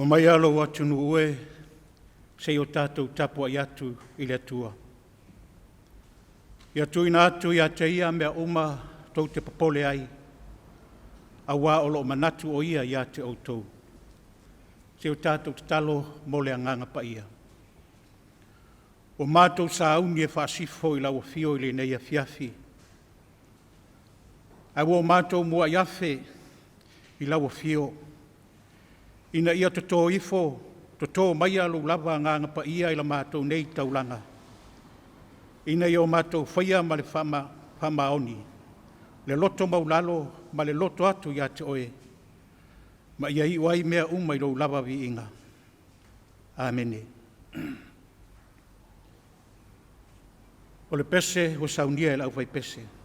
Omaia lou atunuu e, se i o tatou tapuai atu i le Atua. Ia tuuina atu ia te Ia mea uma tou te popole ai, auā o lo o manatu o Ia ia te outou. Se i o tatou tatalo mo le Agaga Paia. Ua matou sauni e faasifo i lau afio i lenei afiafi, ae ua matou muai afe i lau afio, ina ia toto ifo, toto maia lou lava Agaga Paia i la matou nei taulaga, ina ia o matou faia ma le faamaoni le loto maualalo ma le loto atu ia te Oe, ma ia iu ai mea uma i lou lava viiga. Amene. O le pese ua saunia e le aufaipese.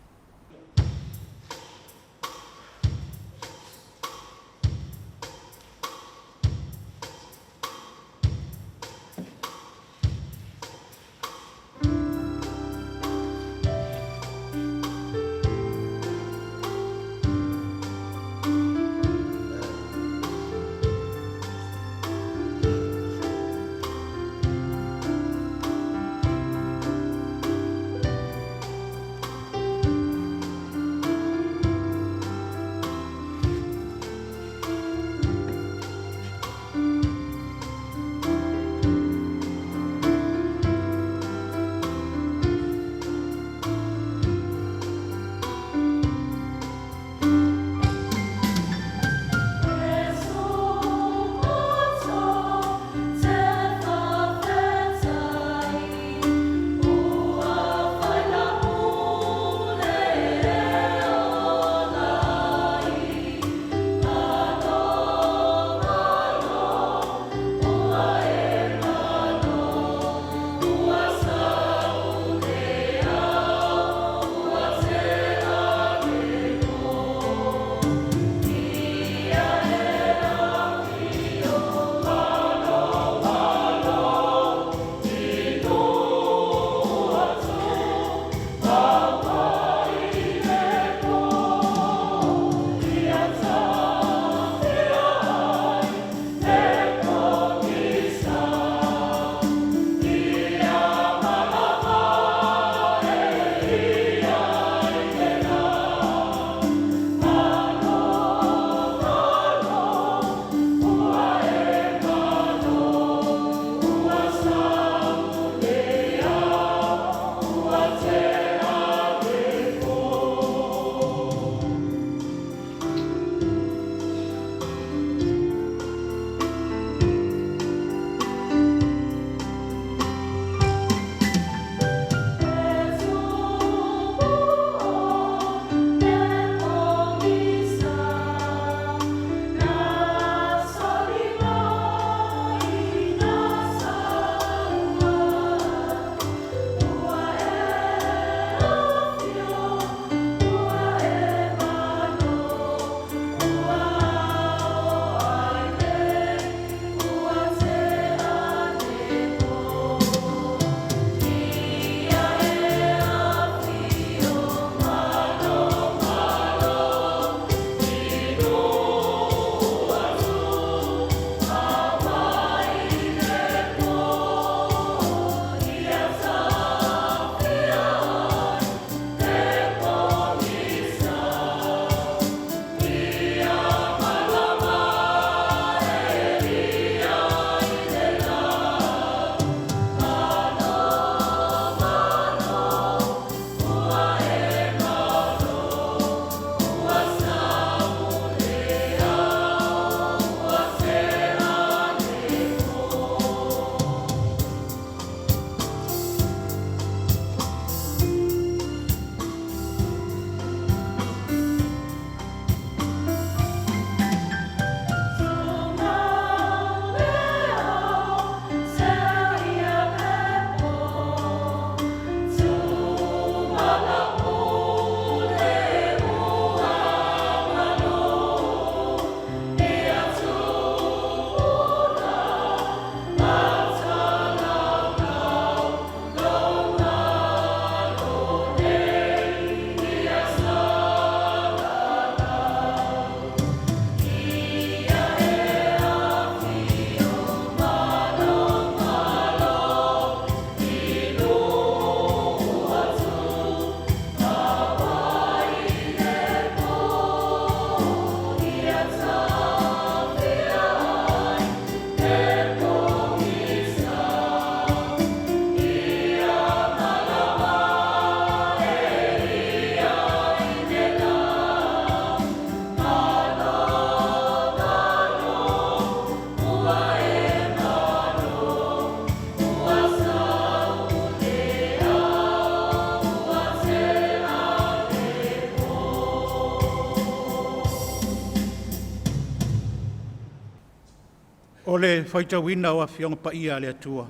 O le faitauina o Afioga Paia a le Atua.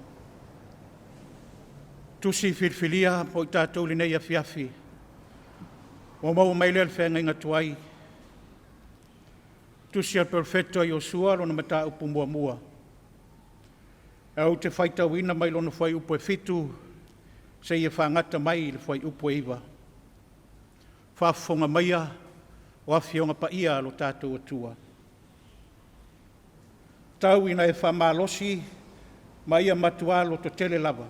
Tusi filifilia mo i tatou i lenei afiafi, ua maua mai lea i le feagaiga tuai. Tusi a le Perofeta Iosua lona mataupu muamua. Ae ou te faitauina mai lona fuaiupu e 7 seia fagata mai i le fuaiupu e 9. Faafofoga maia o Afioga Paia a lo tatou Atua. Tau ina e faamalosi ma ia matua lototele lava,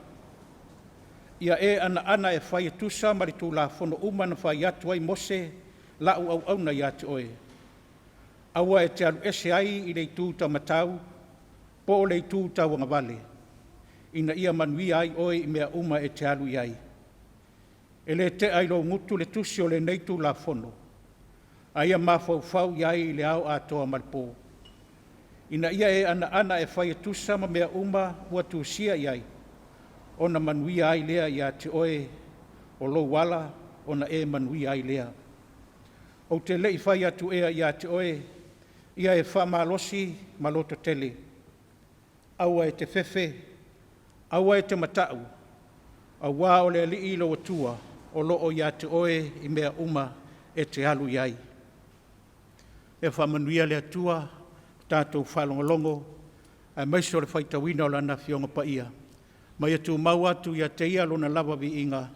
ia e anaana e fai e tusa ma le Tulafono uma na fai atu ai Mose lau auauna ia te oe. Aua e te alu ese ai i le itu taumatau po o le itu tauagavale, ina ia manuia ai oe i mea uma e te alu i ai. E le tea i lou gutu le tusi o lenei Tulafono, a ia mafaufau i ai i le ao atoa ma le po, ina ia e anaana e fai e tusa ma mea uma ua tusia i ai, ona manuia ai lea ia te oe o lou ala, ona e manuia ai lea. Ou te le i fai atu ea ia te oe, ia e faamalosi ma lototele, aua e te fefe, aua e te matau, aua o le Alii lo Atua o lo o ia te oe i mea uma e te alu i ai. Ia faamanuia le Atua i le tatou faalogologo aemaise o le faitauina o Lana Afioga Paia, ma ia tumau atu ia te Ia Lona lava viiga,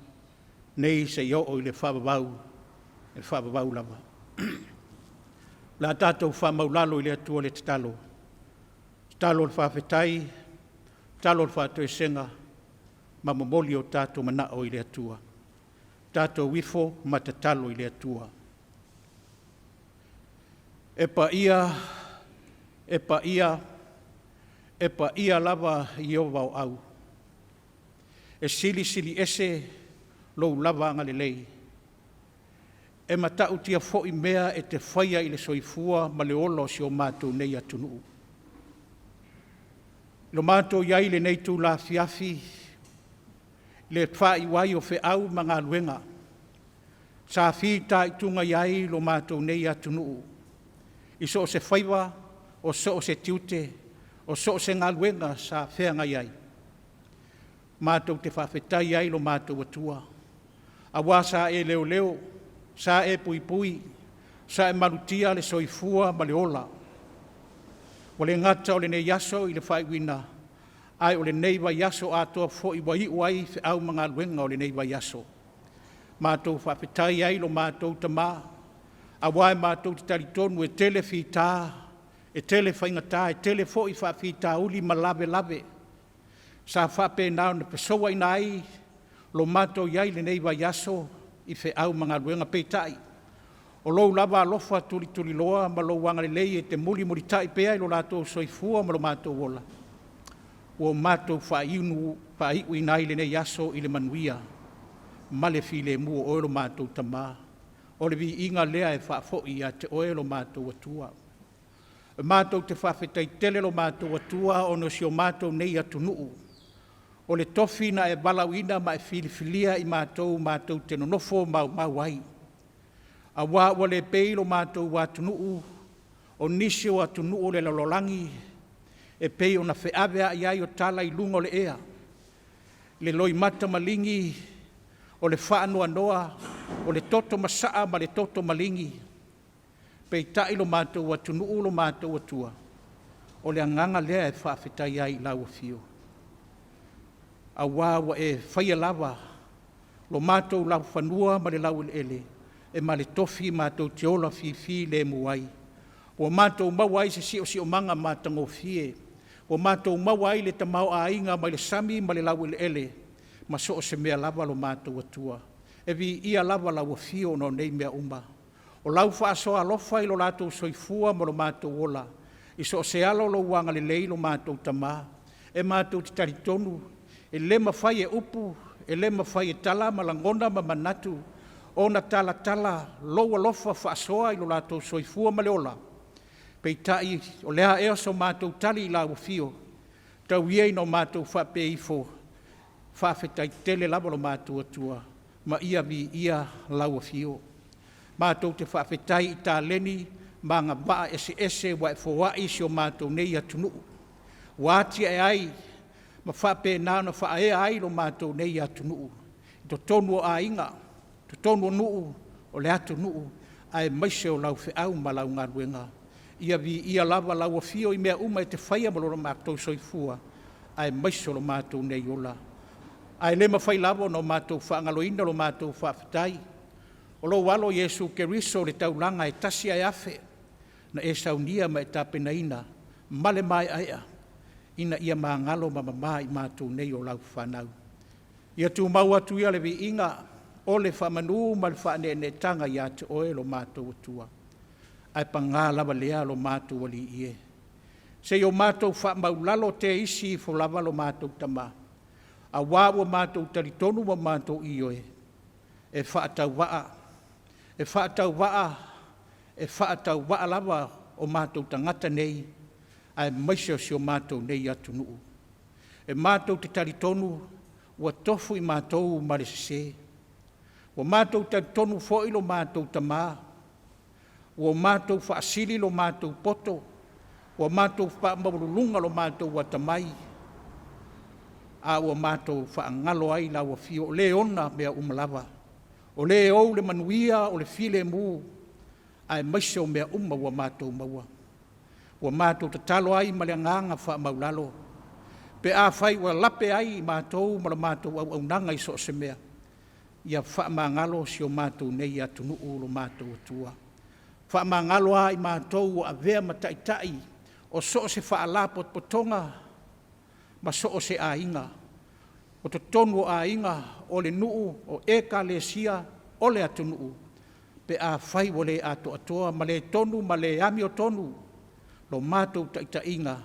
nei seia oo i le faavavau, e faavavau lava. O le a tatou faamaualalo i le Atua le tatalo, tatalo o le faafetai, tatalo o le faatoesega, ma momoli o tatou manao i le Atua. Tatou ifo ma tatalo i le Atua. E paia, e paia, e paia lava Ieova o Au, e silisili ese lou lava agalelei, e matautia foi mea e te faia i le soifua ma le ola o si o matou nei atunuu. I lo matou i ai i lenei itula afiafi i le faaiu ai o feau ma galuega sa fitaituga i ai lo matou nei atunuu i so o se faiva, o so o se tiute, o so o se galuega sa feagai ai, matou te faafetai ai i lo matou Atua, aua sa e leoleo, sa e puipui, sa e malutia le soifua ma le ola. Ua le gata o lenei aso i le faaiuina, ae o lenei vaiaso atoa foi ua iu ai feau ma galuega o lenei vaiaso. Matou faafetai ai i lo matou Tama, aua e matou te talitonu e tele fita, e tele faigata, e tele foi faafitauli ma lavelave sa faapena ona fesouaina ai lo matou i ai i lenei vaiaso i feau ma galuega. Peitai, o lou lava alofa tulituliloa ma lou agalelei e te mulimulitai pea i lo latou soifua ma lo matou ola, ua matou faaiuina ai lenei aso i le manuia ma le filemu o Oe lo matou Tama. O le viiga lea e faafoi ia te Oe lo matou Atua. E matou te faafetai tele lo matou Atua ona o si o matou nei atunuu, o le tofi na e valaauina ma e filifilia i matou matou te nonofo maumau ai, aua ua le pei lo matou atunuu o nisi o atunuu o le lalolagi e pei ona feaveai ai o tala i luga o le ea, le loimata maligi, o le faanoanoa, o le toto masaa ma le toto maligi. Peitai lo matou atunuu lo matou Atua, o le agaga lea e faafetai ai i lau Afio, aua ua e faia lava lo matou laufanua ma le laueleele ma le tofi matou te ola fifilemu ai, ua matou maua ai se siosiomaga matagofie, ua matou maua ai le tamaoaiga mai le sami ma le laueleele ma so o se mea lava lo matou Atua. E viia lava lau Afio ona o nei mea uma. O lau faasoa alofa i lo latou soifua ma lo matou ola, i so o se ala o lou agalelei lo matou Tama, e matou te talitonu e le mafai e upu, e le mafai e tala ma lagona ma manatu ona talatala lou alofa faasoa i lo latou soifua ma le ola. Peitai, o le a ea so matou tali i lau Afio? Tau ia ina matou faapea ifo, faafetai tele lava lo matou Atua, ma ia viia lau Afio. Matou te faafetai i taleni ma agavaa eseese ua e foai i si o matou nei atunuu. ua atiae ai ma faapena ona faaea ai lo matou nei atunuu i totonu o aiga, totonu o nuu, o le atunuu, aemaise o lau feau ma lau galuega. Ia viia lava lau Afio i mea uma e te faia ma lo matou soifua, aemaise o lo matou nei ola. Ae le mafai lava ona matou faagaloina lo matou faafetai, o lou Alo o Iesu Keriso o le taulaga e tasi ae afe, na e saunia ma e tapenaina ma le maeaea ina ia magalo ma mama i matou nei o lau fanau. Ia tumau atu ia le viiga o le faamanu ma le faaneeneetaga ia te Oe lo matou Atua, ae paga lava lea lo matou Alii e, se i o matou faamaulalo teisi ifo lava lo matou Tama, aua ua matou talitonu ma matou ioe, e faatauvaa, e faatauvaa, e faatauvaa lava o matou tagata nei, aemaise o si o matou nei atunuu. E matou te talitonu ua tofu i matou ma le sese. Ua matou talitonu foi lo matou Tama, ua matou faasili lo matou poto, ua matou faamaualuluga lo matou atamai, a ua matou faagalo ai lau Afio o Le ona mea uma lava, o Le ou le manuia o le filemu, aemaise o mea uma ua matou maua. Ua matou tatalo ai ma le agaga faamaualalo, pe afai ua lape ai i matou ma la matou auaunaga i so o se mea, ia faamagalo si o matou nei atunuu lo matou Atua. Faamagalo a i matou ua avea ma taitai o so o se faalapotopotoga ma so o se aiga, o totonu o aiga, o le nuu, o Ekalesia, o le atunuu, pe afai ua le atoatoa ma le tonu ma le amiotonu lo matou taitaiga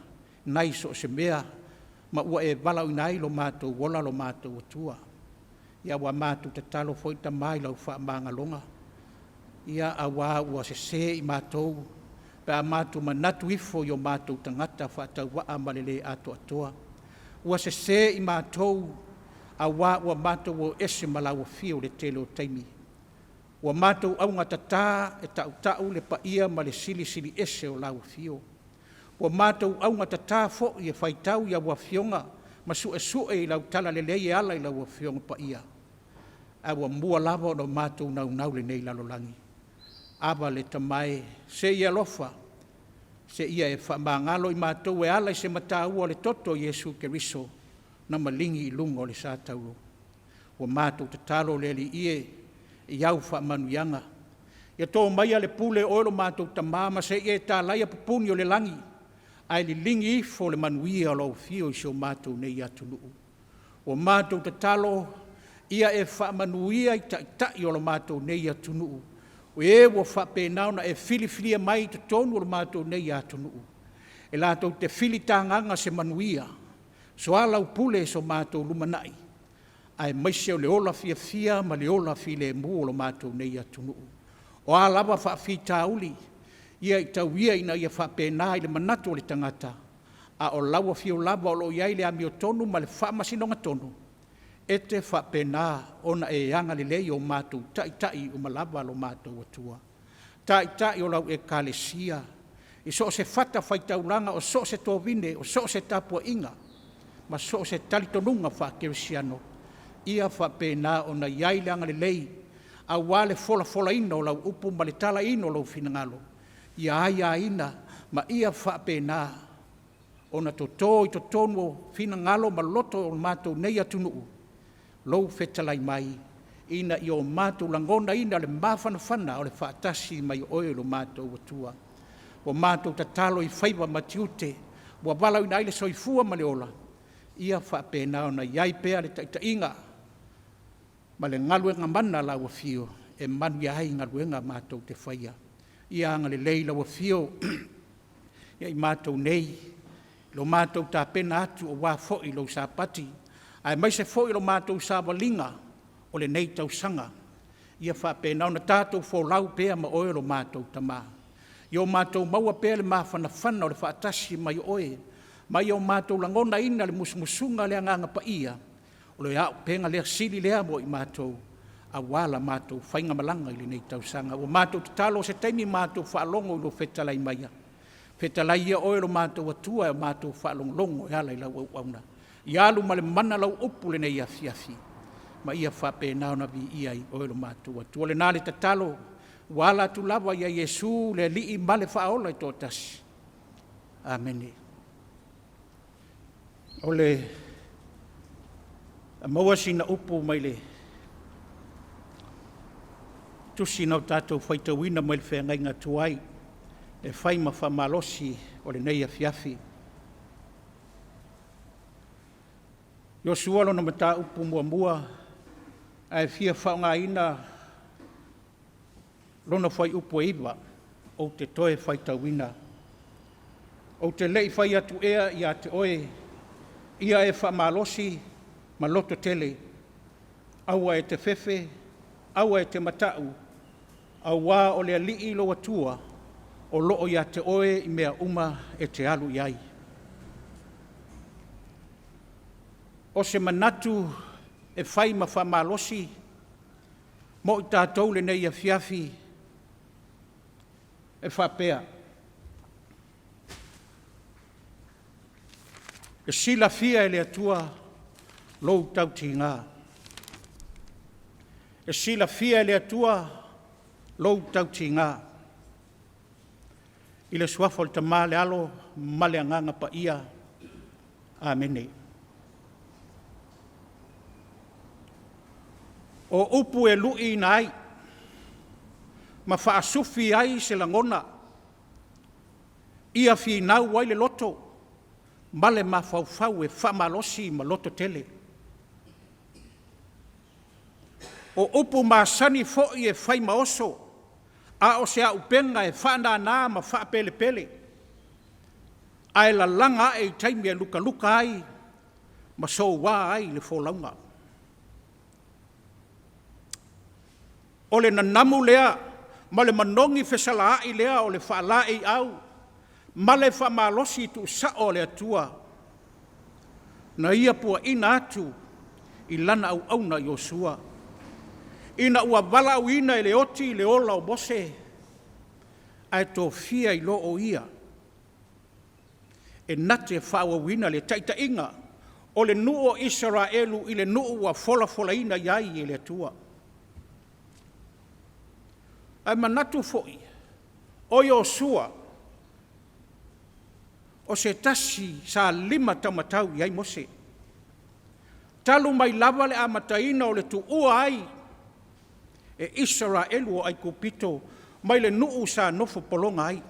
nai so o se mea ma ua e valaauina ai lo matou ola lo matou Atua. Ia, ua matou tatalo foi Tama i lau faamagaloga, aua ua sese i matou pe a matou manatu ifo i o matou tagata faatauvaa ma le le atoatoa. Ua sese i matou aua ua matou o ese ma lau Afio i le tele o taimi. Ua matou augatata e tautau le paia ma le Silisili Ese o lau Afio. Ua matou augatata foi e faitau i lau Afioga ma suesue i lau talalelei e ala i lau Afioga Paia, ae ua mua lava ona matou naunau i lenei lalolagi. Aba le Tama e, se i e alofa, se i e faamagalo i matou e ala i se mataua o le toto o Iesu Keriso na maligi i luga o le sa tauro. Ua matou tatalo le Alii e i au faamanuiaga, ia to maia le pule o oe lo matou Tama ma se i e talaia pupuni o le lagi ae liligi ifo le manuia o lau Afio i si o matou nei atunuu. Ua matou tatalo ia e faamanuia i Taitai o le matou nei atunuu, o e ua faapena ona e filifilia mai i totonu o le matou nei atunuu, e latou te filitagaga se manuia, soalaupule so matou lumanai, aemaise o le ola fiafia ma le ola filemu o le matou nei atunuu. O a lava faafitauli, ia tau ia ina ia faapena i le manatu o le tagata, a o lau Afio lava o lo o i ai le amiotonu ma le faamasinoga tonu, e te faapena ona e agalelei i o matou taitai uma lava lo matou Atua. Taitai o lau Ekalesia i so o se fatafaitaulaga, o so o se tovine, o so o se tapuaiga, ma so o se talitonuga faakerisiano, ia faapena ona i ai le agalelei aua le folafolaina o lau upu ma le talaina o lou finagalo, ia aiaina ma ia faapena ona toto i totonu o finagalo ma loto o le matou nei atunuu lou fetalai mai, ina ia o matou lagonaina le mafanafana o le faatasi mai o Oe lo matou Atua. Ua matou tatalo i faiva ma tiute ua valaauina ai le soifua ma le ola, ia faapena ona i ai pea le taitaiga ma le galuega mana a lau Afio e manuia ai galuega matou te faia. Ia agalelei lau Afio ia i matou nei i lo matou tapena atu aua foi lou Sapati, aemaise foi o le matou savaliga o lenei tausaga. Ia faapena ona tatou folau pea ma Oe lo matou Tama, ia o matou maua pea le mafanafana o le faatasi mai o Oe, ma ia o matou lagonaina le musumusuga a le Agaga Paia, o le auupega lea sili lea mo i matou aua la matou faigamalaga i lenei tausaga. Ua matou tatalo, o se taimi matou faalogo i lou fetalai maia. Fetalai ia oe lo matou Atua e o matou faalogologo e ala i lau auauna. Ia alu ma le mana lau upu lenei afiafi, ma ia faapena ona viia ai oe lo matou Atua. O lena le tatalo ua ala atu lava ia Iesu le Alii ma le Faaola e toatasi. Amene. O le a maua sina upu mai le tusi na o tatou faitauina mai le feagaiga tuai e fai ma faamalosi o lenei afiafi. Iosua lona mataupu muamua, ae fia faaaogaina lona fuaiupu e 9, ou te toe faitauina. Ou te le i fai atu ea ia te oe, ia e faamalosi ma lototele, aua e te fefe, aua e te matau, aua o le Alii lou Atua o lo o ia te oe i mea uma e te alu i ai. O se manatu e fai ma faamalosi mo i tatou i lenei afiafi e faapea, e silafia e le Atua lou tautiga. E silafia e le Atua lou tautiga. I le Suafa o le Tama le Alo ma le Agaga Paia. Amene. O upu e luiina ai ma faasufi ai se lagona, ia finau ai le loto ma le mafaufau e faamalosi ma lototele. O upu masani foi e fai ma oso, a o se auupega e faanana ma faapelepele, ae lalaga ae i taimi e lukaluka ai ma soua ai le folauga. O le nanamu lea ma le manogi fesalaai lea o le faalaeiau ma le faamalosi tuusao a le Atua na Ia puaina atu i Lana auauna Iosua, ina ua valaauina e le oti le ola o Mose ae tofia ai loa o ia e na te faaauauina le taitaiga o le nuu o Isaraelu i le nuu ua folafolaina i ai e le Atua. Ae manatu foi, o Iosua, o se tasi sa limataumatau i ai Mose, talu mai lava le amataina o le tuua ai e Isaraelu o Aikupito mai le nuu sa nofo pologa ai.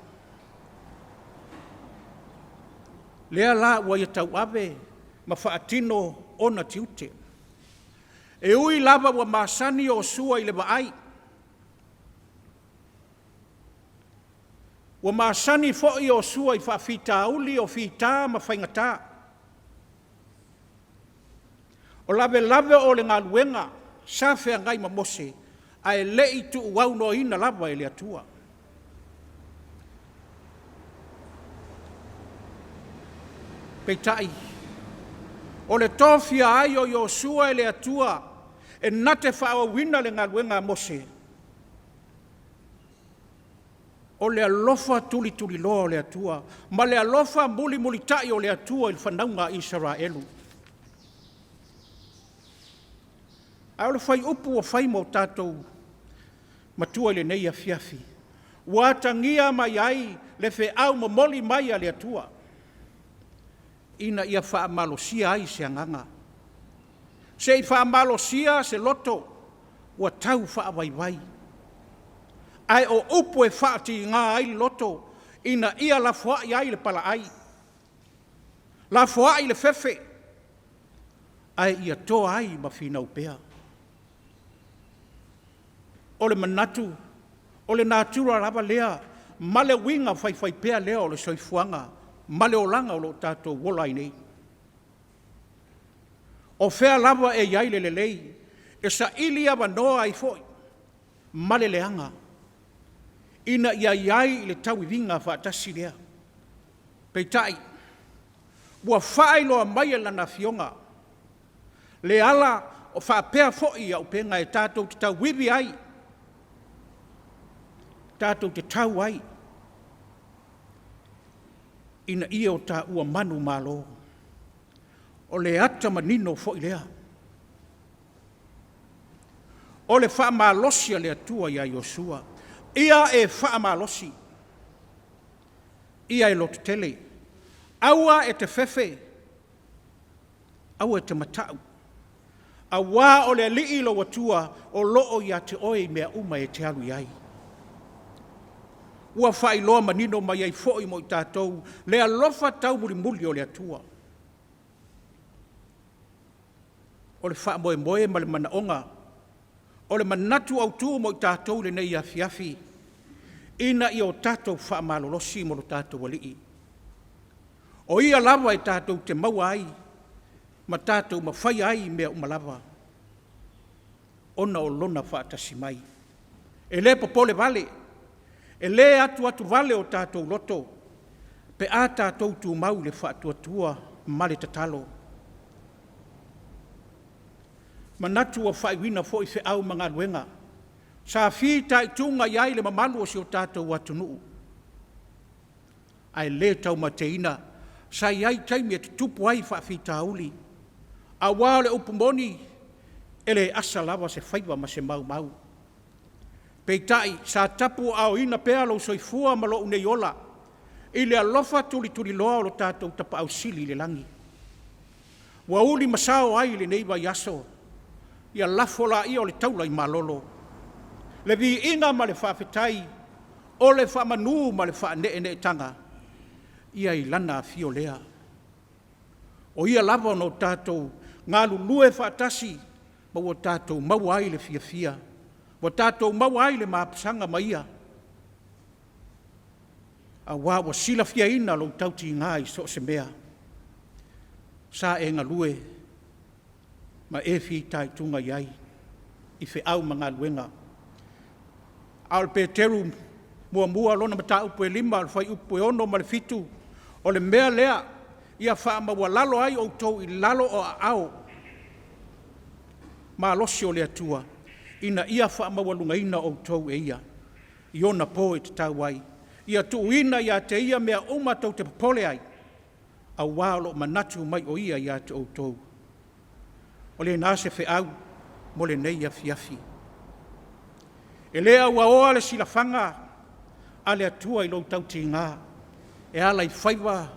Lea la ua ia tauave ma faatino ona tiute. E ui lava ua masani Iosua i le vaai, ua masani foi Iosua i faafitauli o fita ma faigata. O lavelave o le galuega sa feagai ma Mose, ae le i tuuaunoaina lava e le Atua. Peitai, o le tofia ai o Iosua e le Atua e na te faaauauina le galuega a Mose, o le alofa tulituliloa o le Atua ma le alofa mulimulitai o le Atua i le fanauga a Isaraelu. A o le fuaiupu ua fai mo tatou matua i lenei afiafi, ua atagia mai ai le feau momoli mai a le Atua, ina ia faamalosia ai se agaga, se i faamalosia se loto ua tau faavaivai. Ae o upu e faatiga ai le loto, ina ia lafoai ai le palaai, lafoai le fefe, ae ia toa ai ma finau pea. O le manatu, o le natura lava lea ma le uiga faifaipea lea o le soifuaga ma le olaga o lo o tatou ola ai nei. O fea lava e i ai le lelei, e saili avanoa ai foi ma le leaga, ina ia i ai le tauiviga faatasi lea. Peitai, ua faailoa mai e Lana Afioga le ala o faapea foi auupega e tatou te tauivi ai, tatou te tau ai. ina ia o taua manumalo. O le ata manino foi lea. O le faamalosi a le Atua ia Iosua, ia e faamalosi, ia e lototele, aua e te fefe, aua e te matau, aua o le Alii lou Atua o lo o ia te oe i mea uma e te alu i ai. Ua faailoa manino mai ai foi mo i tatou le alofa taumulimuli o le Atua. O le faamoemoe ma le manaoga, o le manatu autu mo i tatou i lenei afiafi, ina ia o tatou faamalolosi mo lo tatou Alii. O Ia lava e tatou te maua ai ma tatou mafaia ai mea uma lava, ona o Lona faatasi mai. E le popolevale, e le atuatuvale o tatou loto, pe a tatou tumau i le faatuatua ma le tatalo. E manatu ua faaiuina foi feau ma galuega sa fitaituga i ai le mamalu o si o tatou atunuu, ae le taumateina, sa i ai taimi e tutupu ai faafitauli, aua o le upu moni, e le asa lava se faiva ma se maumau. Peitai, sa tapuaaoina pea lou soifua ma lou nei ola i le alofa tulituliloa o lo tatou Tapaau Sili i le lagi, ua uli ma sao ai i lenei vaiaso, ia lafo laia o le taula i malolo, le viiga ma le faafetai, o le faamanu ma le faaneeneetaga, ia i Lana afio lea. O Ia lava na o tatou galulue faatasi ma ua tatou maua ai le fiafia, ua tatou maua ai le mapusaga ma Ia, aua ua silafiaina lou tautiga i so o se mea, sa e galue ma e fitaituga i ai i feau ma galuega. A o le Peteru 1, mataupu e 5, fuaiupu e 6 ma le 7, o le mea lea, ia faamaualalo ai outou i lalo o aao malosi o le Atua, ina ia faamaualugaina outou e Ia i ona po e tatau ai. Ia tuuina ia te Ia mea uma tou te popole ai, aua o lo o manatu mai o Ia ia te outou. O lena se feau mo lenei afiafi. E le auaoa le silafaga a le Atua i lou tautiga e ala i faiva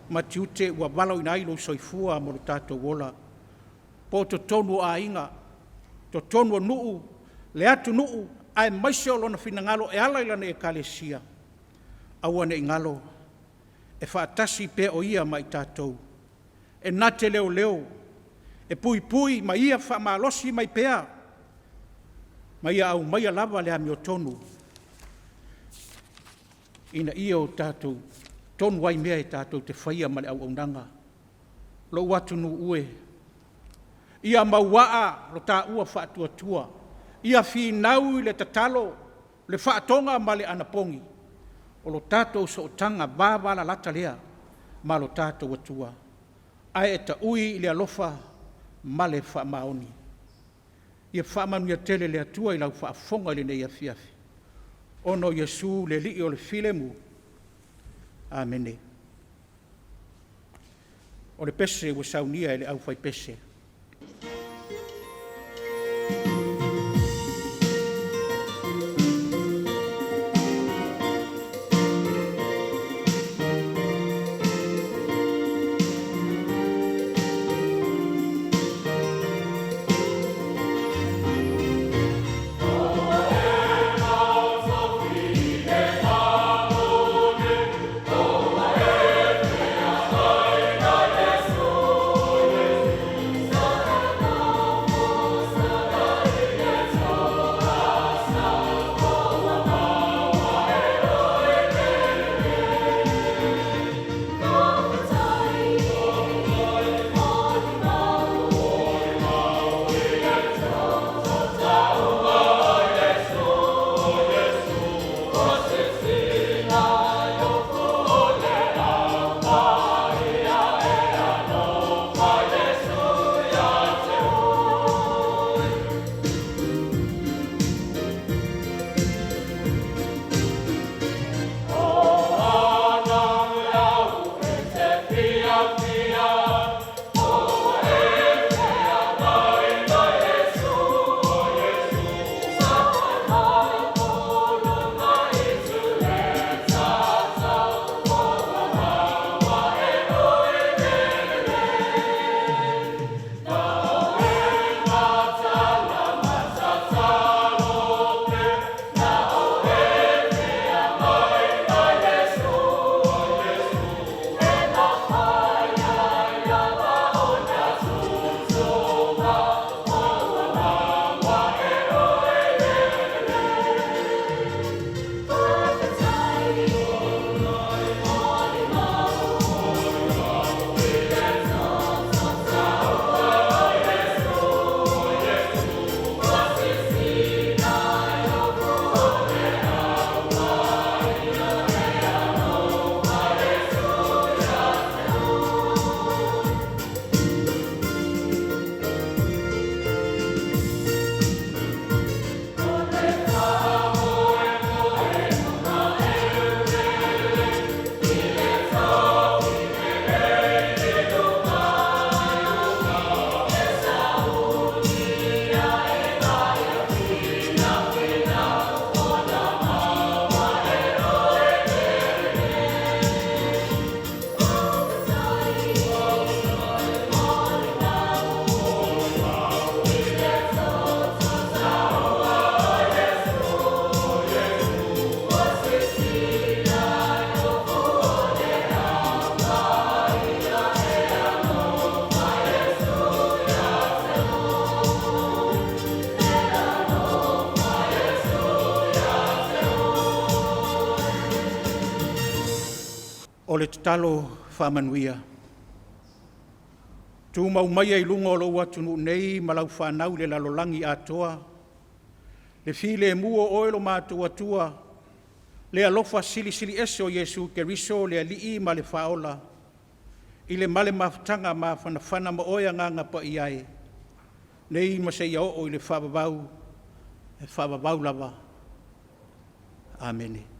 ma tiute ua valaauina ai lou soifua ma lo tatou ola, po o totonu o aiga, totonu o nuu, le atunuu, aemaise o Lona finagalo e ala i Lana Ekalesia, aua ne i galo, e faatasi pea o Ia ma i tatou, e na te leoleo, e puipui ma Ia faamalosi mai pea, ma ia aumaia lava le amiotonu ina ia o tatou tonu ai mea tatou te faia ma le auaunaga. Lou atunuu e, ia mauaa lo taua faatuatua, ia finau i le tatalo, le faatoga ma le anapogi, o lo tatou sootaga vavalalata lea ma lo tatou Atua, ae taui i le alofa ma le faamaoni. Ia faamanuia tele le Atua i lau faafofoga i lenei afiafi, ona o Iesu le Alii o le filemu. Amene. O le pese ua saunia e le aufaipese. O le tatalo faamanuia. Tumau maia i luga o lou atunuu nei ma lau fanau i le lalolagi atoa, le filemu o Oe lo matou Atua, le alofa silisili ese o Iesu Keriso le Alii ma le Faaola, i le ma le mafutaga mafanafana ma Oe Agaga Paia e, nei ma seia oo i le faavavau, e faavavau lava. Amene.